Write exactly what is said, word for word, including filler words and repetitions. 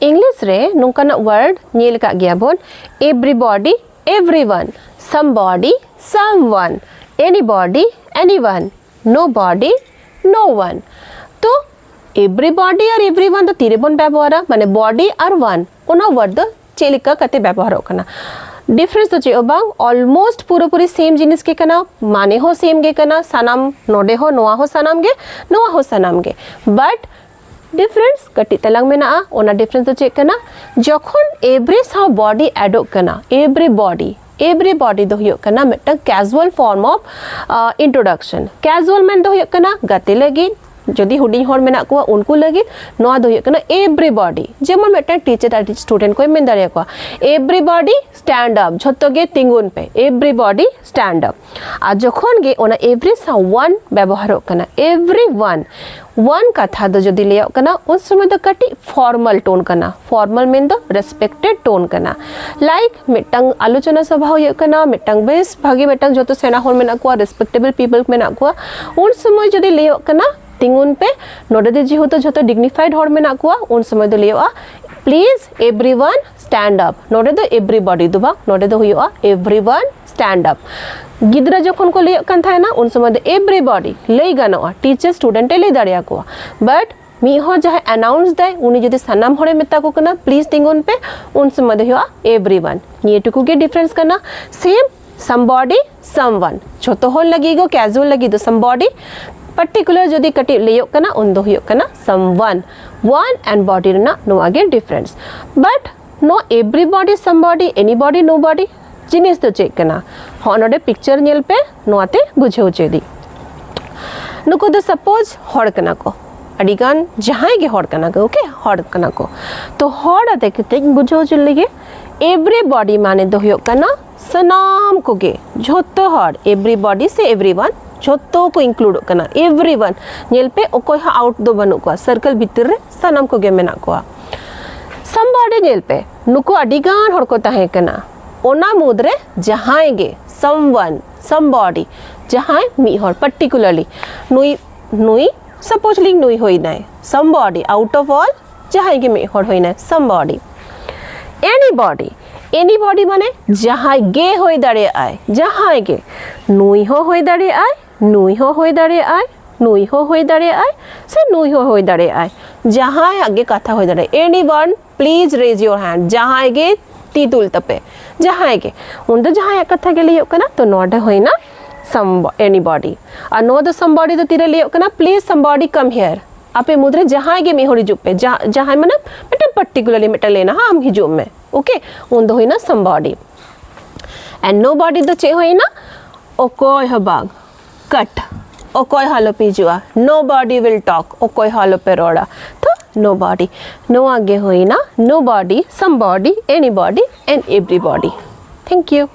English ᱨᱮ ᱱᱚᱝᱠᱟᱱᱟᱜ word ᱧᱮᱞ ᱟᱠᱟᱫ ᱜᱮᱭᱟ ᱵᱚᱱ, everybody, everyone, somebody, someone, anybody, anyone, nobody, no one. ᱛᱚ everybody ᱟᱨ everyone ᱫᱚ ᱛᱤᱨᱮᱵᱚᱱ ᱵᱮᱵᱚᱦᱟᱨᱟ? ᱢᱟᱱᱮ body ᱟᱨ one, ᱚᱱᱟ word ᱫᱚ ᱪᱮᱫ ᱞᱮᱠᱟ ᱠᱟᱛᱮ ᱵᱮᱵᱚᱦᱟᱨᱚᱜ ᱠᱟᱱᱟ? Difference ᱫᱚ ᱪᱮᱫ ᱦᱚᱸ ᱵᱟᱝ, almost ᱯᱩᱨᱟᱹᱯᱩᱨᱤ same ᱡᱤᱱᱤᱥ ᱜᱮ ᱠᱟᱱᱟ, ᱢᱟᱱᱮ ᱦᱚᱸ same ᱜᱮ ᱠᱟᱱᱟ, ᱥᱟᱱᱟᱢ, ᱱᱚᱰᱮ ᱦᱚᱸ ᱱᱚᱣᱟ ᱦᱚᱸ ᱥᱟᱱᱟᱢ ᱜᱮ, ᱱᱚᱣᱟ ᱦᱚᱸ ᱥᱟᱱᱟᱢ ᱜᱮ, but difference ᱠᱟᱹᱴᱤᱡ ᱛᱟᱞᱟᱝ ᱢᱮᱱᱟᱜᱼᱟ᱾ ᱚᱱᱟ difference ᱫᱚ ᱪᱮᱫ ᱠᱟᱱᱟ? ᱡᱚᱠᱷᱚᱱ every ᱥᱟᱶ body addᱚᱜ ᱠᱟᱱᱟ, everybody, everybody ᱫᱚ ᱦᱩᱭᱩᱜ ᱠᱟᱱᱟ ᱢᱤᱫᱴᱟᱝ casual form of introduction. Casual ᱢᱮᱱ ᱫᱚ ᱦᱩᱭᱩᱜ ᱠᱟᱱᱟ ᱜᱟᱛᱮ ᱞᱟᱹᱜᱤᱫ, ᱡᱩᱫᱤ ᱦᱩᱰᱤᱧ ᱦᱚᱲ ᱢᱮᱱᱟᱜ ᱠᱚᱣᱟ ᱩᱱᱠᱩ ᱞᱟᱹᱜᱤᱫ᱾ ᱱᱚᱣᱟ ᱫᱚ ᱦᱩᱭᱩᱜ ᱠᱟᱱᱟ everybody. ᱡᱮᱢᱚᱱ ᱢᱤᱫᱴᱟᱝ teacher ᱟᱨ student ᱠᱚᱭ ᱢᱮᱱ ᱫᱟᱲᱮᱭᱟᱠᱚᱣᱟ, everybody stand up, ᱡᱷᱚᱛᱚ ᱜᱮ ᱛᱤᱸᱜᱩᱱ ᱯᱮ, everybody stand up. ᱟᱨ ᱡᱚᱠᱷᱚᱱ ᱜᱮ ᱚᱱᱟ every ᱥᱟᱶ one ᱵᱮᱵᱚᱦᱟᱨᱚᱜ ᱠᱟᱱᱟ, everyone, one ᱠᱟᱛᱷᱟ ᱫᱚ ᱡᱩᱫᱤ ᱞᱟᱹᱭᱚᱜ ᱠᱟᱱᱟ, ᱩᱱ ᱥᱚᱢᱚᱭ ᱫᱚ ᱠᱟᱹᱴᱤᱡ formal tone ᱠᱟᱱᱟ. Formal ᱢᱮᱱ ᱫᱚ respected tone ᱠᱟᱱᱟ. Like ᱢᱤᱫᱴᱟᱝ ᱟᱞᱳᱪᱚᱱᱟ ᱥᱚᱵᱷᱟ ᱦᱩᱭᱩᱜ ᱠᱟᱱᱟ, ᱢᱤᱫᱴᱟᱝ ᱵᱮᱥ ᱵᱷᱟᱜᱮ ᱢᱤᱫᱴᱟᱝ ᱡᱚᱛᱚ ᱥᱮᱬᱟ ᱦᱚᱲ ᱢᱮᱱᱟᱜ ᱠᱚᱣᱟ, respectable people ᱢᱮᱱᱟᱜ ᱠᱚᱣᱟ, ᱩᱱ ᱥᱚᱢᱚᱭ ᱡᱩᱫᱤ ᱞᱟᱹᱭᱚᱜ ᱠᱟᱱᱟ ᱛᱤᱸᱜᱩᱱ ᱯᱮ, ᱱᱚᱰᱮ ᱫᱚ ᱡᱮᱦᱮᱛᱩ ᱡᱷᱚᱛᱚ dignified ᱦᱚᱲ ᱢᱮᱱᱟᱜ ᱠᱚᱣᱟ, ᱩᱱ ᱥᱚᱢᱚᱭ ᱫᱚ ᱞᱟᱹᱭᱚᱜᱼᱟ, please everyone stand up. ᱱᱚᱰᱮ ᱫᱚ everybody ᱫᱚ ᱵᱟᱝ, ᱱᱚᱰᱮ ᱫᱚ ᱦᱩᱭᱩᱜᱼᱟ everyone stand up. ᱜᱤᱫᱽᱨᱟᱹ ᱡᱚᱠᱷᱚᱱ ᱠᱚ ᱞᱟᱹᱭᱚᱜ ᱠᱟᱱ ᱛᱟᱦᱮᱱᱟ, ᱩᱱ ᱥᱚᱢᱚᱭ ᱫᱚ everybody ᱞᱟᱹᱭ ᱜᱟᱱᱚᱜᱼᱟ, teacher student ᱮ ᱞᱟᱹᱭ ᱫᱟᱲᱮᱭᱟᱠᱚᱣᱟ. But ᱢᱤᱫ ᱦᱚᱲ ᱡᱟᱦᱟᱸᱭ announce ᱫᱟᱭ, ᱩᱱᱤ ᱡᱩᱫᱤ ᱥᱟᱱᱟᱢ ᱦᱚᱲᱮ ᱢᱮᱛᱟ ᱠᱚ ᱠᱟᱱᱟ, please ᱛᱤᱸᱜᱩᱱ ᱯᱮ, ᱩᱱ ᱥᱚᱢᱚᱭ ᱫᱚ ᱦᱩᱭᱩᱜᱼᱟ everyone. ᱱᱤᱭᱟᱹ ᱴᱩᱠᱩ ᱜᱮ difference ᱠᱟᱱᱟ. Same somebody, someone. ᱡᱷᱚᱛᱚ ᱦᱚᱲ ᱞᱟᱹᱜᱤᱫ ᱜᱮ, casual ᱞᱟᱹᱜᱤᱫ ᱫᱚ somebody, particular ᱡᱩᱫᱤ ᱠᱟᱹᱴᱤᱡ ᱞᱟᱹᱭᱚᱜ ᱠᱟᱱᱟ, ᱩᱱ ᱫᱚ ᱦᱩᱭᱩᱜ ᱠᱟᱱᱟ someone. One and body ᱨᱮᱱᱟᱜ ᱱᱚᱣᱟ ᱜᱮ difference. But ᱱᱚᱣᱟ everybody, somebody, anybody, nobody ᱡᱤᱱᱤᱥ ᱫᱚ ᱪᱮᱫ ᱠᱟᱱᱟ? ᱦᱚᱸ, ᱱᱚᱰᱮ picture ᱧᱮᱞ ᱯᱮ, ᱱᱚᱣᱟᱛᱮ ᱵᱩᱡᱷᱟᱹᱣ ᱦᱚᱪᱚᱭᱮᱫᱤᱧ᱾ ᱱᱩᱠᱩ ᱫᱚ suppose ᱦᱚᱲ ᱠᱟᱱᱟ ᱠᱚ, ᱟᱹᱰᱤᱜᱟᱱ ᱡᱟᱦᱟᱸᱭ ᱜᱮ ᱦᱚᱲ ᱠᱟᱱᱟ ᱠᱚ, okay, ᱦᱚᱲ ᱠᱟᱱᱟ ᱠᱚ᱾ ᱛᱚ ᱦᱚᱲ ᱟᱛᱮ ᱠᱟᱛᱮᱧ ᱵᱩᱡᱷᱟᱹᱣ ᱦᱚᱪᱚ ᱞᱮᱜᱮ, everybody ᱢᱟᱱᱮ ᱫᱚ ᱦᱩᱭᱩᱜ ᱠᱟᱱᱟ ᱥᱟᱱᱟᱢ ᱠᱚᱜᱮ, ᱡᱷᱚᱛᱚ ᱦᱚᱲ, everybody ᱥᱮ everyone, ᱡᱷᱚᱛᱚ ᱠᱚ includeᱚᱜ ᱠᱟᱱᱟ, everyone. ᱧᱮᱞ ᱯᱮ, ᱚᱠᱚᱭ ᱦᱚᱸ out ᱫᱚ ᱵᱟᱹᱱᱩᱜ ᱠᱚᱣᱟ, circle ᱵᱷᱤᱛᱤᱨ ᱨᱮ ᱥᱟᱱᱟᱢ ᱠᱚᱜᱮ ᱢᱮᱱᱟᱜ ᱠᱚᱣᱟ᱾ Somebody ᱧᱮᱞ ᱯᱮ, ᱱᱩᱠᱩ ᱟᱹᱰᱤ ᱜᱟᱱ ᱦᱚᱲ ᱠᱚ ᱛᱟᱦᱮᱸ ᱠᱟᱱᱟ, ᱚᱱᱟ ᱢᱩᱫᱽᱨᱮ ᱡᱟᱦᱟᱸᱭ ᱜᱮ, someone, somebody, ᱡᱟᱦᱟᱸᱭ ᱢᱤᱫ ᱦᱚᱲ particularly, ᱱᱩᱭ, ᱱᱩᱭ, supposedly ᱱᱩᱭ ᱦᱩᱭᱱᱟᱭ, somebody out of all ᱡᱟᱦᱟᱸᱭ ᱜᱮ ᱢᱤᱫ ᱦᱚᱲ ᱦᱩᱭᱱᱟᱭ, somebody. Anybody. Anybody ᱢᱟᱱᱮ ᱡᱟᱦᱟᱸᱭ ᱜᱮ ᱦᱩᱭ ᱫᱟᱲᱮᱭᱟᱜᱼᱟᱭ, ᱡᱟᱦᱟᱸᱭ ᱜᱮ᱾ ᱱᱩᱭ ᱦᱚᱸ ᱦᱩᱭ ᱫᱟᱲᱮᱭᱟᱜᱼᱟᱭ, ᱱᱩᱭ ᱦᱚᱸ ᱦᱩᱭ ᱫᱟᱲᱮᱭᱟᱜᱼᱟᱭ, ᱱᱩᱭ ᱦᱚᱸ ᱦᱩᱭ ᱫᱟᱲᱮᱭᱟᱜᱼᱟᱭ, ᱥᱮ ᱱᱩᱭ ᱦᱚᱸ ᱦᱩᱭ ᱫᱟᱲᱮᱭᱟᱜᱼᱟᱭ᱾ ᱡᱟᱦᱟᱸᱭᱟᱜ ᱜᱮ ᱠᱟᱛᱷᱟ ᱦᱩᱭ ᱫᱟᱲᱮᱭᱟᱜᱼᱟ᱾ Anyone, please raise your hand. ᱡᱟᱦᱟᱸᱭ ᱜᱮ ᱛᱤ ᱛᱩᱞ ᱛᱟᱯᱮ, ᱡᱟᱦᱟᱸᱭ ᱜᱮ᱾ ᱩᱱᱫᱚ ᱡᱟᱦᱟᱸᱭᱟᱜ ᱠᱟᱛᱷᱟ ᱜᱮ ᱞᱟᱹᱭᱚᱜ ᱠᱟᱱᱟ, ᱛᱚ ᱱᱚᱰᱮ ᱦᱩᱭᱱᱟ some, anybody. ᱟᱨ ᱱᱚᱣᱟ ᱫᱚ somebody ᱫᱚ ᱛᱤᱨᱮ ᱞᱟᱹᱭᱚᱜ ᱠᱟᱱᱟ? Please somebody come here. ᱟᱯᱮ ᱢᱩᱫᱽᱨᱮ ᱡᱟᱦᱟᱸᱭ ᱜᱮ ᱢᱤᱫ ᱦᱚᱲ ᱦᱤᱡᱩᱜ ᱯᱮ, ᱡᱟ-, ᱡᱟᱦᱟᱸᱭ ᱢᱟᱱᱮ ᱢᱤᱫᱴᱮᱱ particularly ᱢᱤᱫᱴᱮᱱ ᱞᱟᱹᱭᱱᱟ, ᱦᱮᱸ, ᱟᱢ ᱦᱤᱡᱩᱜ ᱢᱮ, okay? ᱩᱱ ᱫᱚ ᱦᱩᱭᱱᱟ somebody. And nobody ᱫᱚ ᱪᱮᱫ ᱦᱩᱭᱱᱟ? ᱚᱠᱚᱭ ᱦᱚᱸ ᱵᱟᱝ, cut. ᱚᱠᱚᱭ ᱦᱚᱸ ᱟᱞᱚᱯᱮ ᱦᱤᱡᱩᱜᱼᱟ, nobody will talk. ᱚᱠᱚᱭ ᱦᱚᱸ ᱟᱞᱚᱯᱮ ᱨᱚᱲᱟ, ᱛᱚ nobody. ᱱᱚᱣᱟ ᱜᱮ ᱦᱩᱭᱱᱟ nobody, somebody, anybody and everybody. Thank you.